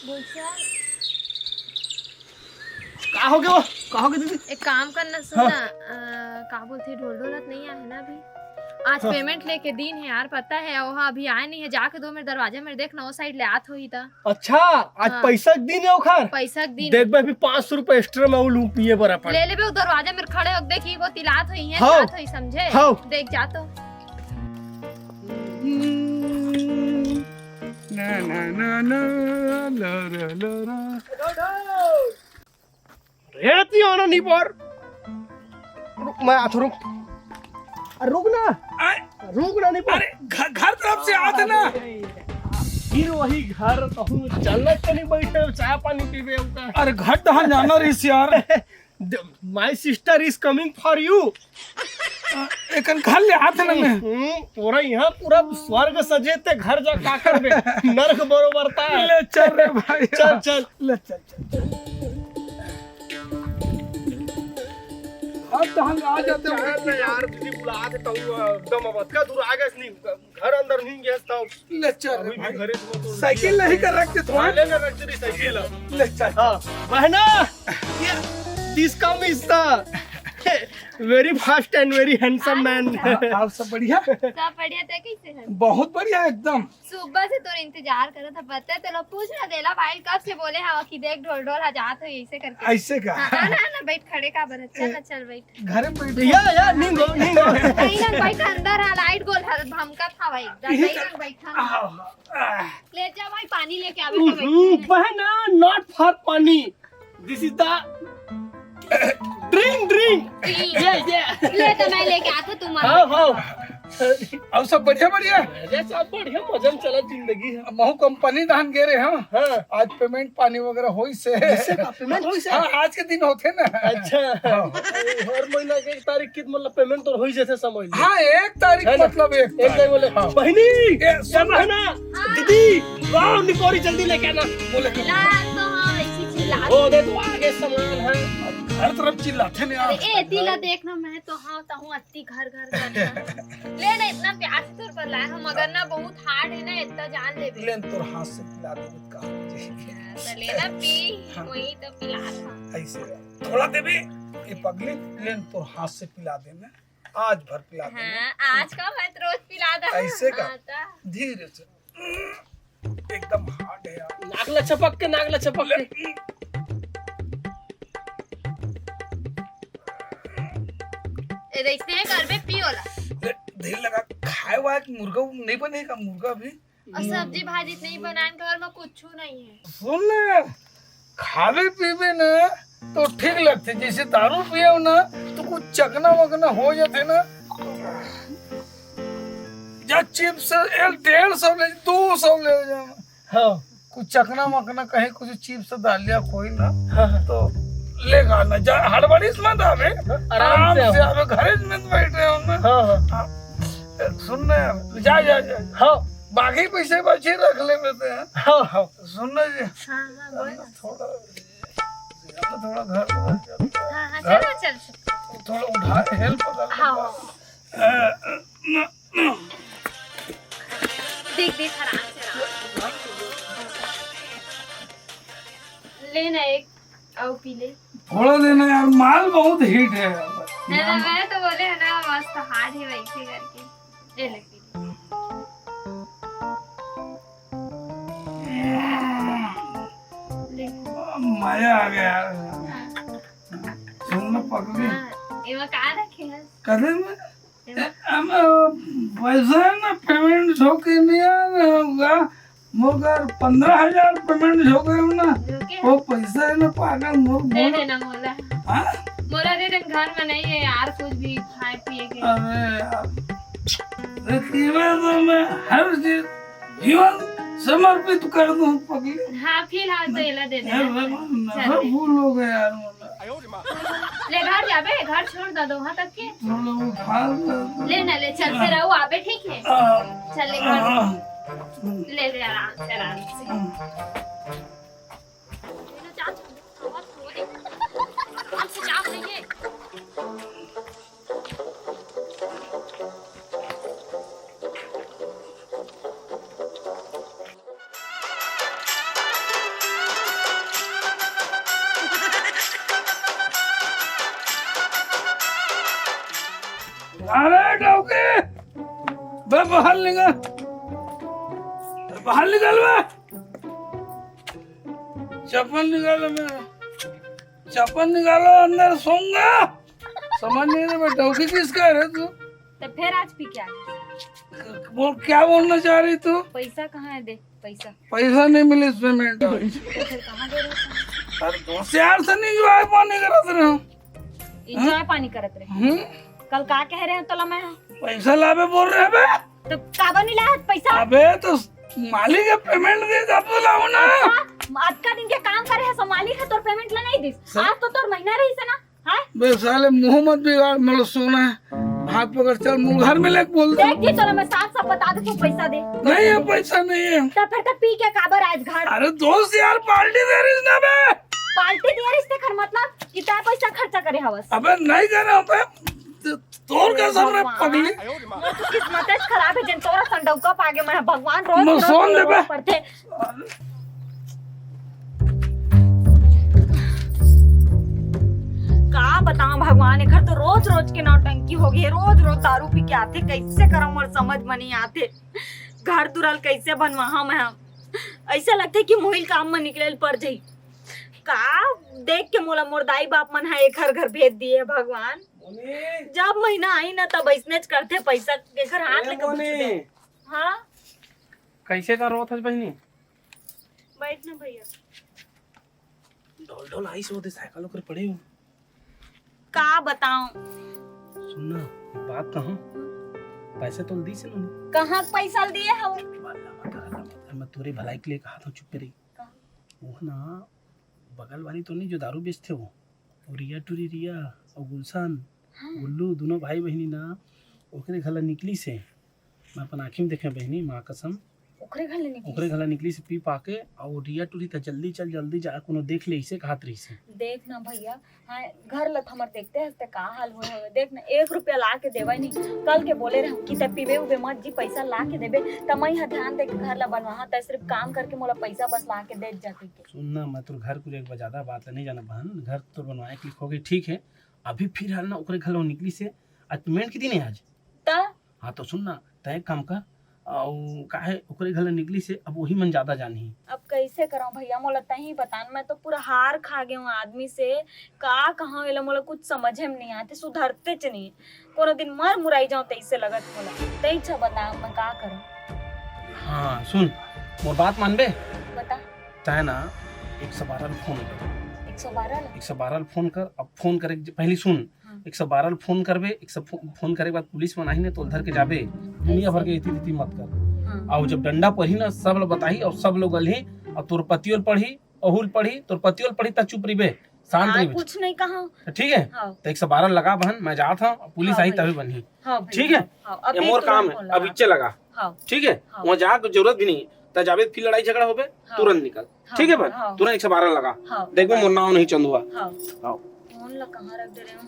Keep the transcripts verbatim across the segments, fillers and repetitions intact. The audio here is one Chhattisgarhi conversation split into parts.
बोल सर। का हो गया? का हो गया दीदी? एक काम करना, सुन हाँ। ना, अ, का बोलथे, ढोल ढोलत नहीं आए ना अभी। आज हाँ। पेमेंट लेके दिन है यार, पता है, वो अभी आए नहीं है, जाके दो मेरे दरवाजा में देख ना, वो साइड ले आत होही त। अच्छा, आज हाँ। पैसा के दिन है ओखर? पैसा के दिन। देख बे, अभी पाँच सौ रुपए एक्स्ट्रा मैं वो लूं पिए बर अपन। ले लेबे, वो दरवाजा में खड़े हो, देखी वो तिलात होही है, हाँ। जात होही, समझे? हाँ। देख जा तो। ना, ना, ना, ना, ला, ला, ला, ला। रे, तियाना निपोर। रुक, मैं आथो, रुक। अरे, रुक ना। आय। रुक ना, निपोर। अरे, घ-, घर तरफ से आत ना। फिर वही घर, कहूँ चलत तो नहीं बैठे, चाय पानी पीबे उनका। अरे, घर तहाँ जाना रहीस यार। My sister is coming for you। एकन घर ले आत ना मैं। हम्म, तोरा यहाँ पूरा स्वर्ग सजे, ते घर जा का करबे? नरक बरोबर ता। ले चल रे भाई। चल, चल। ले चल, चल, चल। अब तो हम आ जाते हैं। यार, दीदी बुलात हे, तो एकदम अब अतका दूर आ गए नहीं। घर अंदर नहीं गया था। ले चल रे अभी भी भाई। घरे से वो तो साइकिल नहीं कर रखते थोड़ा। हाँ, ले ले रख तेरी साइकिल। ले चल। हाँ, बहना, ये this come is the very fast and very handsome man। हाँ, और सब बढ़िया? सब बढ़िया, ते कैसे है? बहुत बढ़िया एकदम। सुबह से तोर इंतजार करत था, पता है, तेला पूछ ना देला भाई, कब से बोले हवा कि देख ढोल ढोल हा जात हो ऐसे करके। ऐसे का? हाँ, आ ना, आ ना, बैठ, खड़े का बर, चल ना, चल बैठ। घरे में बैठ। या, या, नहीं गो, नहीं गो। नहीं ना, बैठ अंदर, हाँ, लाइट गोल हर धमका था भाई, नहीं ना, बैठ, हाँ। आह, आह। ले जा भाई, पानी लेके आवे तो हम्म, बैठ। बहना, not for पानी। This is the drink, drink। ये, ये। ले तो मैं लेके आतो तुम्हारे। हाँ, हाँ। अउ सब बढ़िया, बढ़िया? अरे, सब बढ़िया, मजा में चला जिंदगी है। महू कंपनी धान गे रहे, हाँ। हाँ। आज पेमेंट पानी वगैरह होइस हे। कैसे का पेमेंट होइस हे? हाँ, आज के दिन होथे ना। अच्छा। हाँ। हर महीना के एक तारीख के मतलब पेमेंट तो होइस हे, समझ लो। हाँ, एक तारीख है ना? मतलब एक एक तारीख। तारीख बोले, हाँ। बहनी, ये सुन ना। बहना, हाँ। दीदी, वाह, निपोरी जल्दी लेके आना। बोले, ला तो हाँ, ऐसी चिल्ला। ओ, दे तू आगे सामान है। घर तरफ चिल्लाथे ना। अरे, ए, तिला देखना, मैं तो हाँ, तहूँ अत्ती घर, घर, घर, घर। ले ना, इतना प्यार से तोर बर लाए हम, अगर ना बहुत हार्ड है ना, इतना जान लेबे। ले न, तोर हाथ से पिला देबे का। तो ले ना पी, हाँ। वही तो पिला था। ऐसे थोड़ा देबे, ये पगली, ले न, तोर हाथ से पिला देना, आज भर पिला देना। हाँ, आज का मत, रोज पिला दा। ऐसे का? हाँ, तो। धीरे से। एकदम हार्ड है यार। नाक ला चपक के, नाक ला चपक के। ए, देखते हैं, घर में पी होला। ले, धीरे लगा, खाए वाए के मुर्गा नहीं बनेगा, मुर्गा भी। और सब्जी भाजी नहीं बनाए, घर में कुछ नहीं है। सुन ना यार, खाबे पीबे ना तो ठीक लगथे, जैसे दारू पियव ना तो कुछ चकना वकना हो जाथे ना। जा चिप्स एक डेढ़ सौ ले, दो सौ ले जा। हाँ। कुछ चकना मकना कहीं कुछ चिप्स दालिया कोई ना। हाँ, हाँ। तो लेगा ना, जा हड़बड़ी से मत आवे। आराम आराम से से आओ। आवे, घरे में बैठे हो ना। हाँ, हाँ। हाँ। सुन ना यार, जा, जा, जा। हाँ। बाकी पैसे बचे रख ले में ते हैं। हाँ, हाँ। सुन ना जी। हाँ, हाँ, बोल। थोड़ा, थोड़ा घर, हाँ, हाँ, घर, चलो, चल, चल। थोड़ा उठा, हेल्प कर। हाँ, हाँ। अ, न, न। देख, देख, आराम से, आराम से। ले ना एक, आओ पी ले। थोड़ा देना यार, माल बहुत हीट है यार। है ना, मैं तो बोले है ना, मस्त हार्ड है वैसे करके। ले ले पी ले। ले। मजा आ गया यार। हाँ। सुन ना पगली। हाँ, एमा का रखे है? कदे में? एमा? ए, हम, अ, पैसा है ना, पेमेंट होके नहीं आ रहा होगा, मगर पन्द्रह हजार पेमेंट हो गए हो ना, ओके। वो पैसा है ना पागल, मोर दे बोल। देना मोला। हाँ? मोला दे दे, घर में नहीं है यार, कुछ भी खाए पिए के। अरे यार, देखिए, मैं तो, मैं हर चीज जीवन समर्पित कर दूं पगली। हाँ, फिलहाल तो एला दे दे। हे भगवान, चल नशा दे। फूल हो गया यार, मोला। ले घर जाबे, घर छोड़ दे दो, वहाँ तक के। थोड़ा उठा ले। ले ना, ले चल, फिर आओ, आबे, ठीक है? हाँ। चल, ले घर। हाँ। ले, ले, आराम से, आराम से। हाँ। ले ना, जा, जा, आराम से जा, भैया। अरे डौकी, बे बाहर निकल, बे बाहर निकल बे। चप्पल निकालो मेरा, चप्पल निकालो, अंदर सोऊंगा। समझ नहीं रहे बे, डौकी किसका है रे तू? तो फिर आज पी के आ गई। बोल, क्या बोलना चाह रही तू? पैसा कहाँ है, दे पैसा। पैसा नहीं मिले इस पेमेंट। तो फिर कहाँ दे रहे हो? अरे दोस्त यार से नहीं, एंजॉय पानी करत रहे हो। एंजॉय पानी करत रहे। हम्म। कल का कह रहे हैं तोला मैं? पैसा लाबे बोल रहे हैं बे। तो काबर नहीं लाया पैसा? अबे तो मालिक है, पेमेंट दे तब तो लाओ ना। अच्छा, अतका दिन के काम करे है, सो मालिक है तोर पेमेंट ला नहीं दिस। सर। आज तो तोर महीना रही से ना, हाँ? बे साले मुंह मत बिगाड़, मोला सोना है। हाथ पकड़, चल मोला घर में लेके बोल दे। देख जी, तोला मैं साफ साफ बता दे, तू पैसा दे। नहीं है, पैसा नहीं है। तो फिर तो पी के काबर आज घर? अरे दोस्त यार, पार्टी दे रही ना बे। पार्टी दे रही तेखर मतलब कि तैं पैसा खर्चा करे हवस। अबे नहीं करे हूँ बे। तोर कसम रे भगवान। पगली। मोर तो किस्मत खराब है, जेन तोरा संडौका पागे मैं भगवान रोज मैं रोज सोन रोज देबे। पड़थे। का बताऊं भगवान, एकर तो रोज रोज के नौटंकी हो गई है। रोज रोज दारू पी के आथे, कैसे करम मोर समझ में नहीं आथे। घर दुराल कैसे बनवाहा मैं हम? ऐसा लगथे कि मोहिल काम में निकले पड़ जाई। का देख के मोला मोर दाई बाप मन हा एकर घर भेज दिए भगवान। जब महीना आई ना तब ऐसनेच करथे, पैसा एकर हाथ ले कभी छूटे। हाँ। कैसे का रोत हस बहिनी? बैठ ना भैया। ढोल ढोल आई से ओदे साइकिल ओकर पड़े हो। का बताऊं? सुन ना, एक बात कहूं, पैसा तो दी से नोनी। कहाँ पैसा दिए हो? अल्लाह मत कर, अल्लाह मत कर, मैं तोरे भलाई के लिए कहा था, चुप रही। वो ना बगल वाली तो नहीं जो दारू बेचथे वो, वो रिया टूरी रिया और गुलशन, हाँ। गुल्लू, दोनों भाई बहिनी ना, ओकरे घर ला निकली से। मैं अपन आँखी में देखे बहिनी, माँ कसम। ओकरे घर ले निकली ओकरे से? घर ला निकली से पी पा के, और रिया टूरी त जल्दी चल, जल्दी जा, कोनो देख ले, इसे कहत रही से। देख ना भैया, हाँ, घर ला त हमर देखते हस ते का हाल होए हवे। देख ना, एक रुपया ला के देवे नहीं। कल के बोले रहे कि ते पीबे उबे मत जी, पैसा ला के देबे, त मैं ह ध्यान दे के घर ला बनवाहा, ते सिर्फ काम करके मोला पैसा बस ला के दे जाते के। सुन ना, मैं तोर घर कुरिया के ज्यादा बात ला नहीं जाना बहन, घर तोर बनवाए के लिखोगे, ठीक है, अभी फिर हाल ना ओकरे घर ला निकली से, आज पेमेंट के दिन है आज। त हाँ तो सुन ना, तय एक काम कर, अउ काहे ओकरे घर ले निकली से, अब वही मन ज्यादा जानही। अब कैसे करव भैया, मोला तही बतान, मैं तो पूरा हार खा गए हूँ आदमी से। का कहूँ एला, मोला कुछ समझे में नहीं आते, सुधरते च नहीं। कोनो दिन मर मुराई जाऊँ तैसे लगत मोला। तैच बता, मैं का करूँ? हाँ सुन, मोर बात मानबे? बता। तय ना एक सौ बारह ल फोन कर। एक सौ बारह ल? एक सौ बारह ल फोन कर। अब फोन करे के पहली सुन, हाँ। एक सौ बारह ल फोन करबे, एक सौ फो-, फोन करे के बाद पुलिस मन आही ने तो धर के जाबे। दुनिया भर के इति तिति मत कर। हाँ। अउ जब डंडा पड़ही ना, सब ल बताही अउ सब लोग अलही, अउ तोर पतियोल पड़ही, अहुल पड़ही, तोर पतियोल पड़ही, त चुप रहिबे, शांत हाँ, रहिबे। कुछ नहीं कहा। ठीक है? हाँ। तो एक सौ बारह लगा बहन, मैं जात हूँ, पुलिस हाँ आई भैया। तभी बनही। हाँ भैया। ठीक है? हाँ, ये अभी मोर तुरंत काम है, फोन लगा। अब इच्चे लगा। हाँ। ठीक है? हाँ। वहाँ जाके जरूरत भी नहीं, त जाबे फिर लड़ाई झगड़ा होबे, हाँ। तुरंत निकल। हाँ, ठीक है बहन? हाँ। तुरंत एक सौ बारह लगा। हाँ। देखबे मोर नाव नहीं चंदुआ। हाँ। हाँ। फोन ला कहाँ रख दे रहे हो?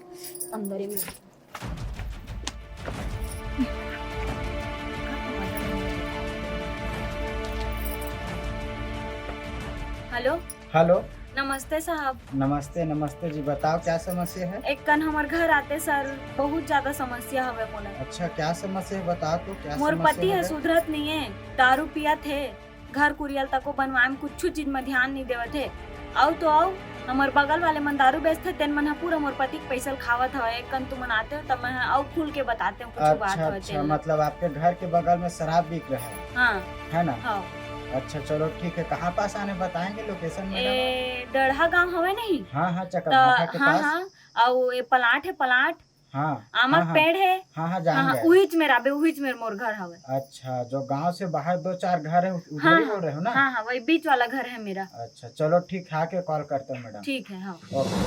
अंदर ही में। हेलो। हेलो। नमस्ते साहब। नमस्ते, नमस्ते जी, बताओ क्या समस्या है? एक कन हमर घर आते सर, बहुत ज्यादा समस्या हवे मोला। अच्छा, क्या समस्या है बताओ तो, क्या मोर समस्या पति है? सुधरत नहीं है, दारू पियत है, घर कुरियल तको बनवाए में कुछ चीज में ध्यान नहीं देवत है। अउ तो अउ, हमर बगल वाले मन दारू बेचथे, तेन मन ह पूरा मोर पति के पैसा ल खावत हवय। एक कन तुमन आते हो, तब मैं ह अउ खुल के बताते हो, कुछ बात अच्छा, होय अच्छा, तेन ल। मतलब आपके घर के बगल में शराब बिक रहा है? हाँ। है ना? हाँ। अच्छा, चलो ठीक है, कहाँ पास आने बताएंगे लोकेशन मैडम आप? ए, डढ़ा गांव हवे नहीं? हाँ, हाँ, त, चकरभाठा के हाँ, पास। हाँ, अउ ए पलाट है, पलाट। हाँ, आमा हाँ, के हाँ। पेड़ है। हाँ, हाँ, जान हाँ, हाँ, गए। उहीच में राबे, उहीच में मोर घर हवे। अच्छा, जो गांव से बाहर दो चार घर है, उ-, उधर हाँ, ही हाँ। बोल रहे हो ना? हाँ, हाँ, वही बीच वाला घर है मेरा। अच्छा, चलो ठीक है, आके कॉल करते हैं मैडम। ठीक है, हाँ। ओके।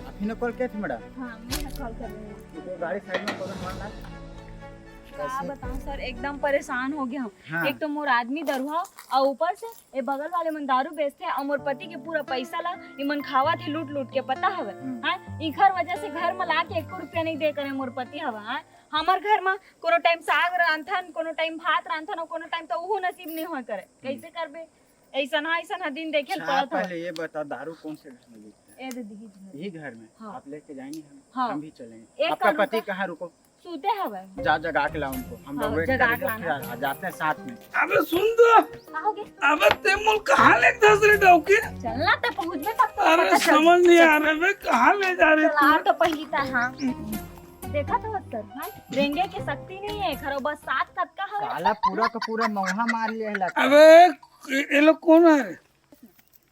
आप ही ने कॉल किया था मैडम? हाँ, मैं ही कॉल कर रही हूँ। तो गाड़ी साइड में पकड़ मारना। का बताऊं सर, एकदम परेशान हो गया हूँ। हाँ। एक तो मोर आदमी दरुहा, और ऊपर से ए बगल वाले मन दारू बेचथे, और मोर पति के पूरा पैसा ला इमन खावत हे लूट लूट के, पता हवे? हम्म। हाँ, इखर वजह से घर में ला के एको रुपया नहीं दे करे मोर पति हवे। हाँ, हमर घर में कोनो टाइम साग रांधथन, कोनो टाइम भात रांधथन, और कोनो टाइम तो उहो नसीब नहीं होय करे। हम्म। कैसे करबे? ऐसन हा, ऐसन हा दिन देखे ल अच्छा, पड़त हवय। पहले ये बताओ, दारू कौन से घर में बिकता है? ए दे दीदी घर। यही घर में? हाँ। आप लेके जाएंगे हम, हाँ। हम भी चलेंगे। एक आपका काम पति कर। कहाँ, रुको। सूते हवय। जा, जगा के ला उनको, हम हाँ, लोग wait जगा करेंगे, के लाना। फिर आ, जाते हैं साथ में। अबे सुन तो। का हो गे? अबे ते मोल कहाँ ले दस रे डौकी? चल ना, ते पहुँचबे तब तो अरे पता चल। समझ नहीं आ रहा बे, कहाँ ले जा रहे चल, आ तू? तो पहली ता, हाँ। देखा तो सर, हाँ? रेंगे के शक्ति नहीं है, खरो बस सात कतका हवय। साला पूरा का पूरा मौहा मार लिया है लगता। अबे ये, ये लोग कौन है रे?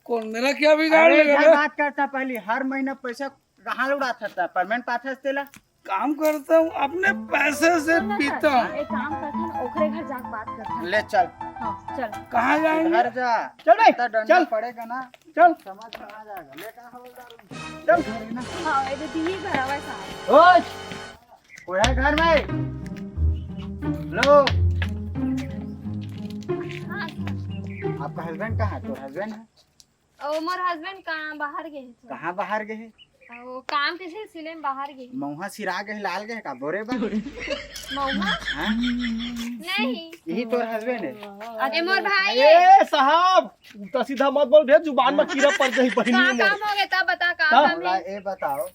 कौन मेरा क्या बिगाड़ अरे, लेगा इधर बे? बात करता पहली, हर महीना पैसा कहाँ उड़ाता था? Permanent पाथस तेला? काम करता हूँ, अपने पैसे से सुन ना पीता सर, हूँ। एक काम करता हूँ, ओकरे घर जाके बात करता हूँ। ले चल। हाँ, चल। कहाँ जाएंगे? घर जा। चल बे, इतना डंडा चल। पड़ेगा ना, चल। समझ में आ जाएगा। ले कहाँ हवलदार? चल। घर है ना? हाँ, ये दीदी ही घर आवा है साहब। ओए, कोई है घर में? Hello। हाँ। आपका husband कहाँ है? तो husband है? ओ, मोर husband कहाँ बाहर गए हैं थोड़ा। कहाँ बाहर गए हैं? ओ, काम के सिलसिले में बाहर गए हैं। मौहा सिरा गए, लाल गए का बोरे बा? मौहा? हाँ? नहीं। यही तोर husband है? ए, मोर भाई है। ए साहब, उल्टा सीधा मत बोल बे, जुबान में कीड़ा पड़ जाही बहिनी का मोर। काम हो गया तब बता, का हाँ? काम बोला, है? ए बताओ,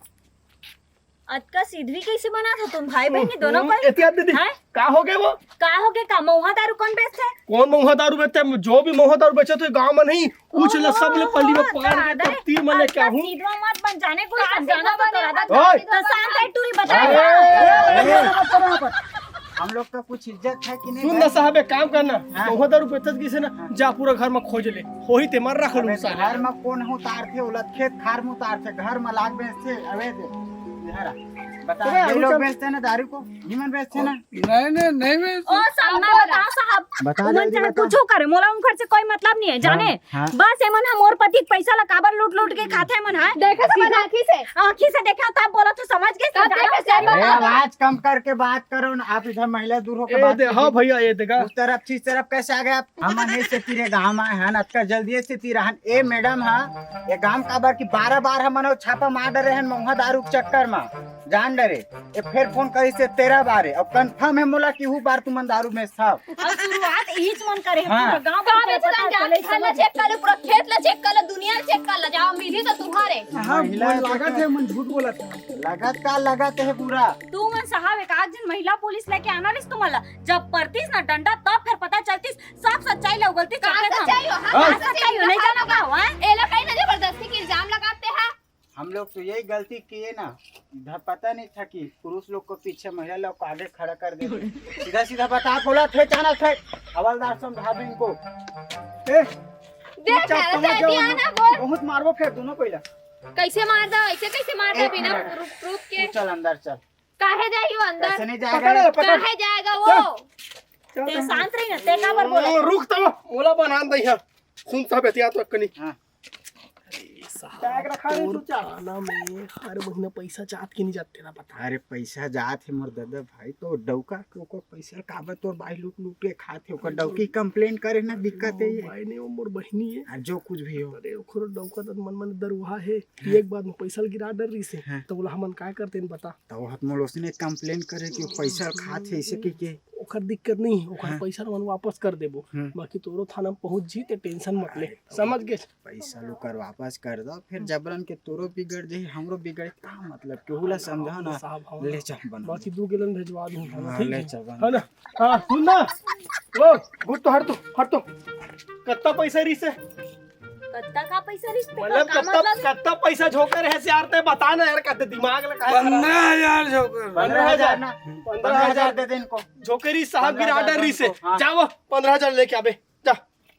अतका सीधवी कैसे बना था तुम भाई बहनी दोनों हम्म, पर? एतिया दीदी, हैं? का हो गए वो? का हो गए का? महुआ दारू कौन बेचते? कौन महुआ दारू बेचते? जो भी महुआ दारू बेचे तो गांव में नहीं, कुछ ले सब ले पल्ली में ओहो, पकड़ के दादा, तब तीर में लेके अतका आहूं। सीधवा मत बन जाने, कोई का समझाना सीधवा तो बने? तोरा ओए! तो शांत है, टूरी बता अरे! रहा। ए, ए, ए, ए, मत करो यहाँ पर। हम लोग का कुछ इज्जत है कि नहीं सुन ना भाई? साहब, एक काम करना, हाँ। महुआ दारू बेचत किसे ना, हाँ। जा पूरा घर में खोज ले, होही ते मर रख लूं अबे साले। घर में कौन उतारथे, ओला खेत खार में उतारथे, घर में लाग बेचथे, अबे दे, इधर आ। बता, अबे ये आलू लोग चल। बेचते ना दारू को, निमन बेचते ना। नहीं, नहीं, नहीं बेचते। ओ, सब ना बताओ साहब। बता, उमन जल्दी चाहे बता। कुछ करे, मोला उनकर से कोई मतलब नहीं है, जाने? हाँ, हाँ। बस एमन ह मोर पति के पैसा ला काबर लूट लूट के खाथे एमन ह। देखे तो सीधा आँखी से। आँखी से देखा तब बोला तो समझ गए, तब समझा देखे ना। से अरे, आवाज कम करके बात करो ना, आप इधर महिला दूर होकर ए बात दे, कीजिए। हाँ भैया, ये देखा। उस तरफ, इस तरफ कैसे आ गए आप? हमन ए सेती रे गांव आए हन, अतका जल्दी ए सेती रहन। ए मैडम हा, ए गांव काबर कि बारह बार हमन ओ छापा मार डरे हन महुआ दारू के चक्कर मा, जान डरे। ए फेर फोन करिस हे तेरह बार, अउ confirm हे मोला कि हू बार तुमन दारू बेचथव। अउ शुरुआत इहीच मन करे हे, हाँ। पूरा गांव का पता चले, चेक कर ले, पूरा खेत ला चेक कर ले, दुनिया ला चेक कर ले, जाओ मिली तो तुम्हारे। हाँ, महिला मन लागत हे, मन झूठ बोलत हे। लगत का लगत हे पूरा। तू मन साहब एक आध झन महिला पुलिस लेके आना रिस तुमन ला, जब परतिस ना डंडा तब फेर पता चलतिस। सब सच्चाई ला उगलती का चक्कर में। सच्चाई हो? हाँ, हाँ, का सच्चाई सच्चाई हो? हो? नहीं जाना का हो, हैं? ए लोग कहीं ना जबरदस्ती के इल्जाम लगाते हैं। हम लोग तो यही गलती किए ना, इधर पता नहीं था कि पुरुष लोग को पीछे महिला लोग को आगे खड़ा कर देते। सीधा सीधा बता, बोला थे, चाणक थे, हवलदार समझा दो इनको। ए, देख चुपचाप ना, समझ जाओ दिया ना। ना, बोल। बहुत मारबो फिर दोनों को इला। कैसे मार दो, ऐसे कैसे मार दो एक बिना मिनट। प्रूफ, प्रूफ के? तू चल अंदर चल। काहे जाई वो अंदर? कैसे नहीं जाएगा पकड़ ये? ले, पकड़। काहे जाएगा वो? चल। चल, ते चल। शांत रही ना, ते काबर बोले? ओ, रुक तो, मोला बनान दई है। सुन सब एतिया तो कनी। हाँ। अरे साहब, बैग रखा रे तोर चुपचाप। थाना में हर महीना पैसा जात कि नहीं जात तेला बता। अरे पैसा जात हे मोर दादा भाई, तो डौका के ओकर पैसा काबर तोर बाई लूट लूट के खात हे, ओकर डौकी complain करे ना, दिक्कत हे ओ ये। भाई नहीं, वो मोर बहिनी है। आ, जो कुछ भी हो। अरे ओखरो डौका त मन मन दरुहा है। हाँ। एक बार में पैसा गिरा डर रही से, हाँ। तो बोला हमन काय करते हैं बता। त ओहत मोर उसने complain करे कि पैसा खात हे ऐसे कह के। ओकर दिक्कत नहीं है, ओकर हाँ। पैसा मन वापस कर देबो। हम्म। बाकी तोरो थाना में पहुंच जी, ते tension मत ले। अरे, समझ गए? पैसा ओकर वापस कर दो, फिर जबरन के तोरो बिगड़ जाही, हमरो बिगड़, का मतलब? केहू ला समझा ना। साहब, हाँ। ले चल बना। बाकी दू गैलन भेजवा दूं, हाँ, ठीक ले है? चल बना। है ना? हाँ, सुन ना। ओ, गुट तो हट तो, हट तो। कत्ता पैसा रहिस हे? कत्ता का पैसा रहिस हे? मतलब, का कत्ता, मतलब? कत्ता पैसा झोंके रहे से यार, ते बता ना यार, कत्ते दिमाग लगा है तेरा? पन्द्रह हजार झोंके रहे। पन्द्रह हजार ना। पन्द्रह हजार दे दे इनको। झोंके रहिस, साहब गिरा डर रहिस हे। हाँ। जा वो, पन्द्रह हजार लेके आबे, जा।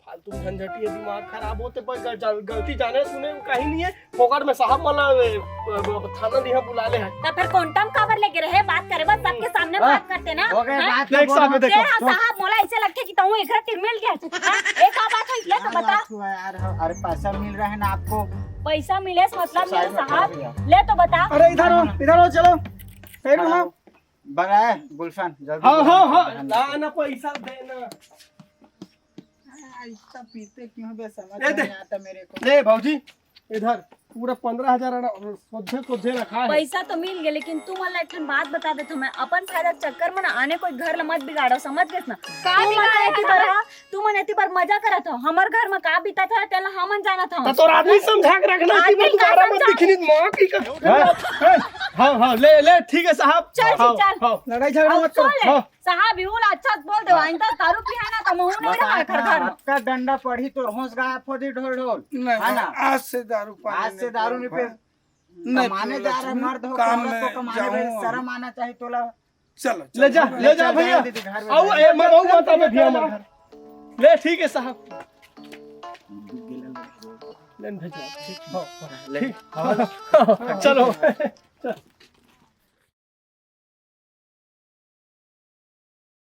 फालतू झंझटिया, दिमाग खराब होते पर गल-, गल-, गलती जाने सुने कहीं नहीं है। फोकट में साहब वाला, ए, ब-, ब-, थाना दिहा बुला ले है। तो फिर quantum काबर लेके रहे? बात करे बस, सबके सामने हाँ। बात करते ना। हो गए हाँ? बात देख तो साहब, बोलो। देखो। तेरा साहब मोला ऐसे लगते कि तहूँ एक रत्ती मिल गया। हाँ? एक का बात है, ले तो क्या बता। बात हुआ यार? अरे पैसा मिल रहा है ना आपको? पैसा मिले से मतलब नहीं साहब। ले तो बता। अरे इधर आओ, इधर आओ, चलो। साइड में आओ। बनाए गुलशन, जल्दी हाँ, बोलो। हाँ, हाँ, ला ना पैसा देना। हाँ, इतना पीते क्यों बे, समझ ए, दे। नहीं आता मेरे को। ले भौजी, इधर पूरा पंद्रह हजार आना, सोझे सोझे रखा है। पैसा तो मिल गया, लेकिन तू मन ला एक ठन बात बता देत हँव मैं, अपन फायदा के चक्कर में ना आने कोई घर ला मत बिगाड़ो, समझ गेस ना? का तू मन बिगाड़े एती हस? बर, तू मन एती बर मजा करत हव, हमर घर में का बीतत हवय तेला हमन जानत हव। तो तोर आदमी समझा के रखना कि आदमी मैं का दोबारा मत समझा? दिखनी, माँ की कसम। हाँ, हाँ, हाँ, ले ले, ठीक है साहब। चल, हाँ, चल। हाँ। लड़ाई झगड़ा अब मत सुन करो। ले, हाँ। साहब, इहू ला अच्छा से बोल दे, आइंदा दारू पिए ना त महूँ नहीं रहा एकर घर में। अतका डंडा पड़ही तोर होश गायब हो जी ढोल ढोल। नहीं, है ना? आज से दारू पानी आज से दारू नहीं पे नहीं कमाने पियो, जा रहे, मर्द हो, काम औरत में को कमाने में जाऊँ। शर्म आना चाहिए तोला। चलो, ले जा, चलो। ले जा भैया। दीदी घर में आओ, जा। ए, मैं, आओ, माता में भी हमारा घर। ले, ठीक है साहब। ले, भेजवा, ठीक, हाँ, ठीक, हाँ। चलो।